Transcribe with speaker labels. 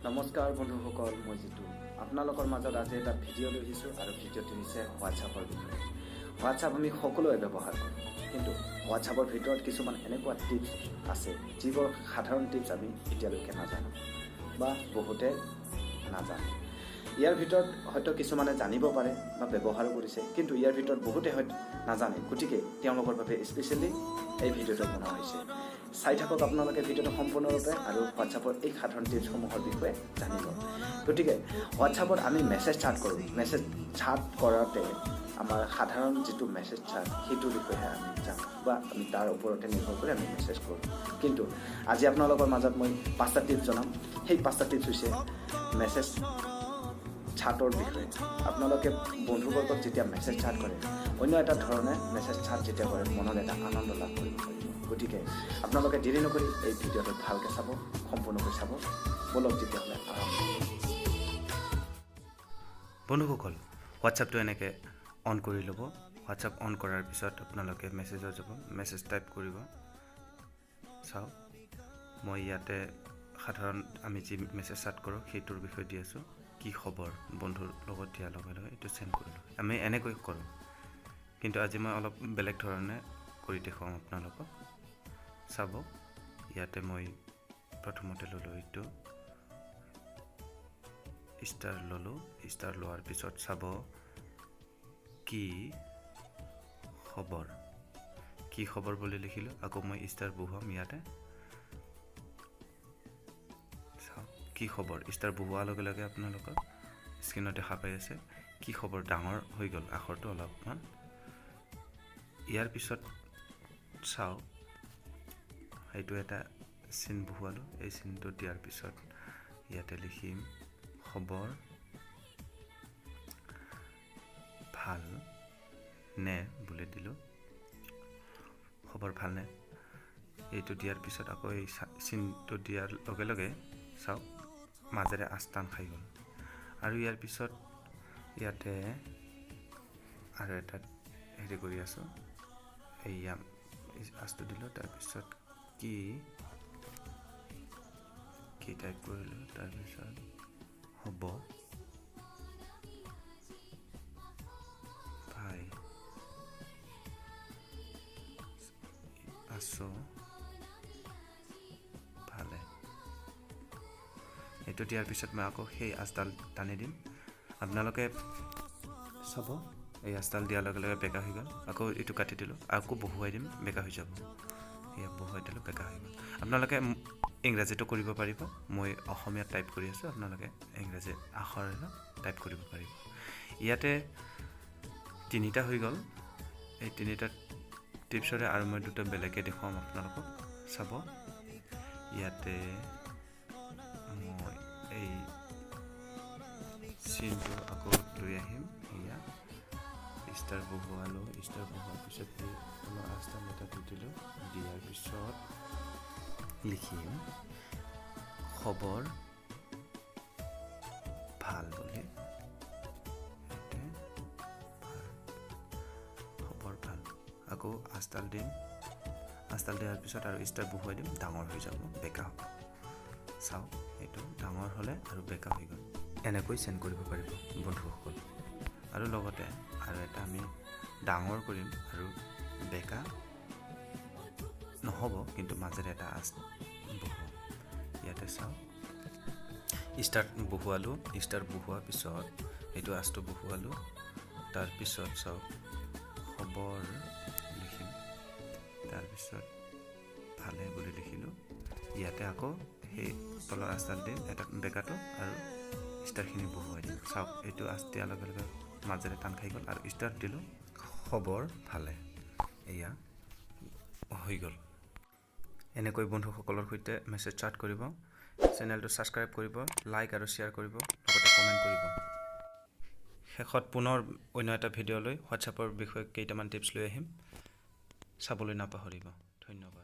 Speaker 1: নমস্কাৰ বন্ধুসকল, মই জিতু আপোনালোকৰ মাজত আজি এটা ভিডিঅ' লৈ আহিছোঁ আৰু ভিডিঅ'টো হৈছে হোৱাটছআপৰ বিষয়ে। হোৱাটছআপ আমি সকলোৱে ব্যৱহাৰ কৰোঁ, কিন্তু হোৱাটছআপৰ ভিতৰত কিছুমান এনেকুৱা টিপছ আছে যিবোৰ সাধাৰণ টিপছ আমি এতিয়ালৈকে নাজানো বা বহুতে নাজানে। ইয়াৰ ভিতৰত হয়তো কিছুমানে জানিব পাৰে বা ব্যৱহাৰো কৰিছে, কিন্তু ইয়াৰ ভিতৰত বহুতে হয়তো নাজানে। গতিকে তেওঁলোকৰ বাবে স্পেচিয়েলি এই ভিডিঅ'টো বনোৱা হৈছে। চাই থাকক আপোনালোকে ভিডিঅ'টো সম্পূৰ্ণৰূপে আৰু হোৱাটছআপৰ এই সাধাৰণ টিপছসমূহৰ বিষয়ে জানিব। গতিকে হোৱাটছআপত আমি মেছেজ চাট কৰোঁ। মেছেজ চাট কৰোঁতে আমাৰ সাধাৰণ যিটো মেছেজ চাট, সেইটোৰ বিষয়েহে আমি জানো বা আমি তাৰ ওপৰতে নিৰ্ভৰ কৰি আমি মেছেজ কৰোঁ। কিন্তু আজি আপোনালোকৰ মাজত মই পাঁচটা টিপছ জনাম। সেই পাঁচটা টিপছ হৈছে মেছেজ চাটৰ বিষয়ে। আপোনালোকে বন্ধুবৰ্গক যেতিয়া মেছেজ চাট কৰে, অন্য এটা ধৰণে মেছেজ চাট যেতিয়া কৰে, মনত এটা আনন্দ লাভ কৰিব পাৰিব। গতিকে আপোনালোকে দেৰি নকৰি এই ভিডিঅ'টো ভালকৈ চাব, সম্পূৰ্ণকৈ চাব। ব'লক তেতিয়াহ'লে আৰম্ভ কৰোঁ।
Speaker 2: বন্ধুসকল, হোৱাটছআপটো এনেকৈ অন কৰি ল'ব। হোৱাটছআপ অন কৰাৰ পিছত আপোনালোকে মেছেজত যাব, মেছেজ টাইপ কৰিব। চাওক, মই ইয়াতে সাধাৰণ আমি যি মেছেজ চাট কৰোঁ, সেইটোৰ বিষয়ে দি আছোঁ। কি খবৰ বন্ধুৰ লগত দিয়াৰ লগে লগে এইটো চেণ্ড কৰিলোঁ। আমি এনেকৈ কৰোঁ, কিন্তু আজি মই অলপ বেলেগ ধৰণে কৰি দেখুৱাম আপোনালোকক। চাব, ইয়াতে মই প্ৰথমতে ল'লোঁ এইটো ষ্টাৰ ল'লোঁ। ষ্টাৰ লোৱাৰ পিছত চাব, কি খবৰ, কি খবৰ বুলি লিখিলোঁ। আকৌ মই ষ্টাৰ বহুৱাম ইয়াতে। চাওক, কি খবৰ ষ্টাৰ বহুৱাৰ লগে লগে আপোনালোকৰ স্ক্ৰীণত দেখা পাই আছে, কি খবৰ ডাঙৰ হৈ গ'ল আখৰটো অলপমান। ইয়াৰ পিছত চাওক, সেইটো এটা চিন বহুৱালোঁ। এই চিনটো দিয়াৰ পিছত ইয়াতে লিখিম খবৰ ভাল নে বুলি দিলোঁ। খবৰ ভালনে, এইটো দিয়াৰ পিছত আকৌ এই চিনটো দিয়াৰ লগে লগে চাওক, মাজেৰে আস্তান খাই গ'ল। আৰু ইয়াৰ পিছত ইয়াতে আৰু এটা হেৰি কৰি আছোঁ। এইয়া আঁচটো দিলোঁ। তাৰপিছত কি কি টাইপ কৰিলোঁ। তাৰপিছত হ'ব ভাই, আছোঁ ভালে। এইটো দিয়াৰ পিছত মই আকৌ সেই আঁচডাল টানি দিম। আপোনালোকে চাব, এই আঁচডাল দিয়াৰ লগে লগে বেকা হৈ গ'ল। আকৌ এইটো কাটি দিলোঁ, আকৌ বহুৱাই দিম, বেকা হৈ যাব। এয়া বহুৱাই দিলোঁ, বেকা হৈ গ'ল। আপোনালোকে ইংৰাজীটো কৰিব পাৰিব। মই অসমীয়াত টাইপ কৰি আছোঁ, আপোনালোকে ইংৰাজী আখৰেৰে টাইপ কৰিব পাৰিব। ইয়াতে তিনিটা হৈ গ'ল। এই তিনিটা টিপছৰে আৰু মই দুটা বেলেগে দেখুৱাম আপোনালোকক। চাব, ইয়াতে মই এই চিনটো আকৌ লৈ আহিম। এয়া ষ্টাৰ বহুৱালোঁ। ষ্টাৰ বহুৱাৰ পিছত এই তলৰ আঁচডাল এটা দি দিলোঁ। দিয়াৰ পিছত লিখিম খবৰ ভাল বুলি। ইয়াতে ভাল, খবৰ ভাল। আকৌ আঁচডাল দিম। আঁচডাল দিয়াৰ পিছত আৰু ষ্টাৰ বহুৱাই দিম, ডাঙৰ হৈ যাব, বেকা হ'ব। চাওক, এইটো ডাঙৰ হ'লে আৰু বেকা হৈ গ'ল। এনেকৈ চেণ্ড কৰিব পাৰিব বন্ধুসকল। আৰু লগতে আৰু এটা আমি ডাঙৰ কৰিম আৰু বেকা নহ'ব, কিন্তু মাজেৰে এটা আঁচ বহুৱাম। ইয়াতে চাওক, ষ্টাৰ বহুৱালোঁ। ষ্টাৰ বহুৱাৰ পিছত এইটো আঁচটো বহুৱালোঁ। তাৰপিছত চাওক, খবৰ লিখিম। তাৰপিছত ভালে বুলি লিখিলোঁ। ইয়াতে আকৌ সেই তলৰ আঁচডাল দিম, এটা বেকাটো আৰু ষ্টাৰখিনি বহুৱাই দিম। চাওক, এইটো আঁচ দিয়াৰ লগে লগে মাজেৰে টান খাই গ'ল আৰু ষ্টাৰ দিলোঁ, খবৰ ভালে, এয়া হৈ গ'ল। এনেকৈ বন্ধুসকলৰ সৈতে মেছেজ চাট কৰিব। চেনেলটো ছাবস্ক্ৰাইব কৰিব, লাইক আৰু শ্বেয়াৰ কৰিব, লগতে কমেণ্ট কৰিব। শেষত পুনৰ অন্য এটা ভিডিঅ' লৈ হোৱাটছএপৰ বিষয়ে কেইটামান টিপছ লৈ আহিম। চাবলৈ নাপাহৰিব। ধন্যবাদ।